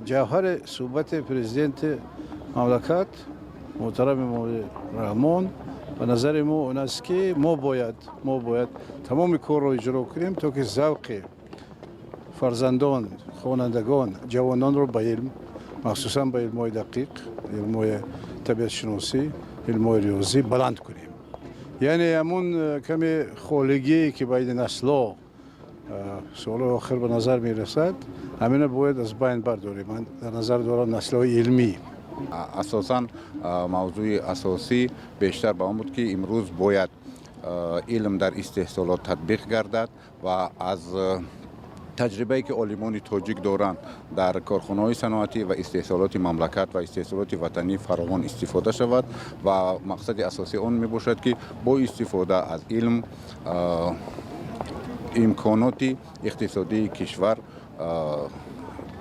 Ҷавҳари суҳбати президенти мамлакат муҳтарам Эмомалӣ Раҳмон ба назари мо он аст, ки мо бояд тамоми корро иҷро кунем, то ки завқи фарзандон, хонандагон, ҷавононро ба илм, махсусан ба илмҳои дақиқ, илмҳои табиатшиносӣ, илмҳои риёзӣ баланд кунем. Яъне ҳамун каме холигие, ки байни наслҳо солҳои охир ба назар мерасад, ҳамина бояд аз байн бардорем. Ман дар назар дорам наслҳои илмӣ. Асосан мавзӯи асосӣ бештар ба он буд, ки имрӯз бояд илм дар истеҳсолот татбиқ гардад ва аз таҷрибае, ки олимони тоҷик доранд, дар корхонаҳои саноатӣ ва истеҳсолоти мамлакат ва истеҳсолоти ватанӣ фаровон истифода шавад. Ва мақсади асосии он мебошад, ки бо истифода аз илм имконоти иқтисодии кишвар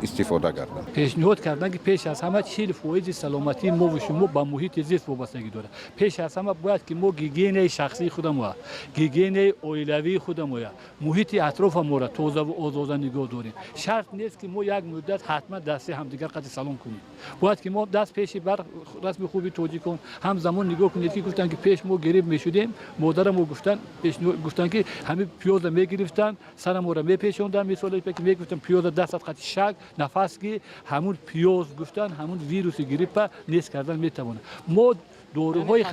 истифода гардад. Пешниҳод карданд, ки пеш аз ҳама 40 фоизи саломатии мову шумо ба муҳити зист вобастагӣ дорад. Пеш аз ҳама бояд, ки мо гигиенаи шахсии худамоя, гигиенаи оилавии худамоя, муҳити атрофаморо тозаву озода нигоҳ дорем. Шарт нест, ки мо як муддат ҳатман дасти ҳамдигар қати салом кунем. Бояд, ки мо даст пеши бар расми хуби тоҷикон. Ҳамзамон нигоҳ кунед, ки гуфтанд, ки пеш мо грипп мешудем, модарамо гуфтанд, гуфтанд, ки ҳамин пиёза мегирифтанд, сараморо мепешонданд. Мисоле мегуфтанд, пиёза дастат қати шак нафас ки ҳамун пиёз, гуфтан, ҳамун вируси гриппа нест кардан метавонад. Мо доруҳои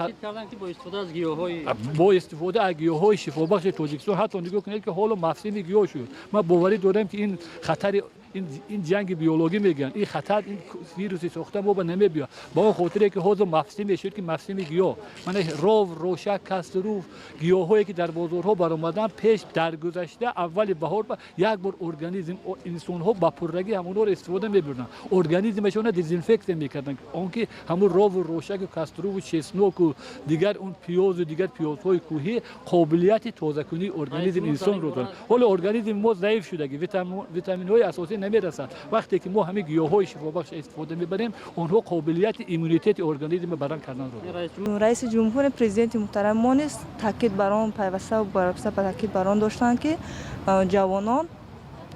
бо истифода аз гиёҳҳои шифобахши Тоҷикистон. Ҳатто нигоҳ кунед, ки ҳоло мавсими гиёҳ шуд. Ман боварӣ дорам, ки ин хатари ин ҷанги биологӣ мегӯянд, ин хатар, ин вируси сохта мо ба намебиёд, ба он хотире ки ҳозир мавсиме шуд, ки мавсими гиёҳ. Мана ров, рошак, кастру, гиёҳҳое, ки дар бозорҳо баромаданд. Пеш дар гузашта аввали баҳор як бор организм инсонҳо ба пуррагӣ ҳамонҳоро истифода мебурданд, организмашона дезинфексия мекарданд. Он ки ҳамун рову рошаку каструву чесноку дигар он пиёзу дигар пиёзҳои кӯҳӣ қобилияти тозакунии организми инсонро доранд. Ҳоло организми мо заиф шудаги, витаминҳои асосӣ намерасад. Вақте ки мо ҳамин гиёҳҳои шифобахш истифода мебарем, онҳо қобилияти иммунитети организмро баланд карданро доранд. Раиси ҷумҳури, президенти муҳтарам мо низ таъкид бар он, пайваста таъкид бар он доштанд, ки ҷавонон,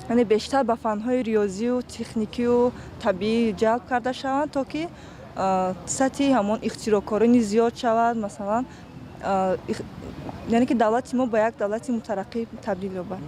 яъне бештар ба фанҳои риёзию техникию табиӣ ҷалб карда шаванд, то ки сатҳи ҳамон ихтироъкорӣ низ зиёд шавад, масалан, яъне ки давлати мо ба як давлати мутараққӣ табдил ёбад.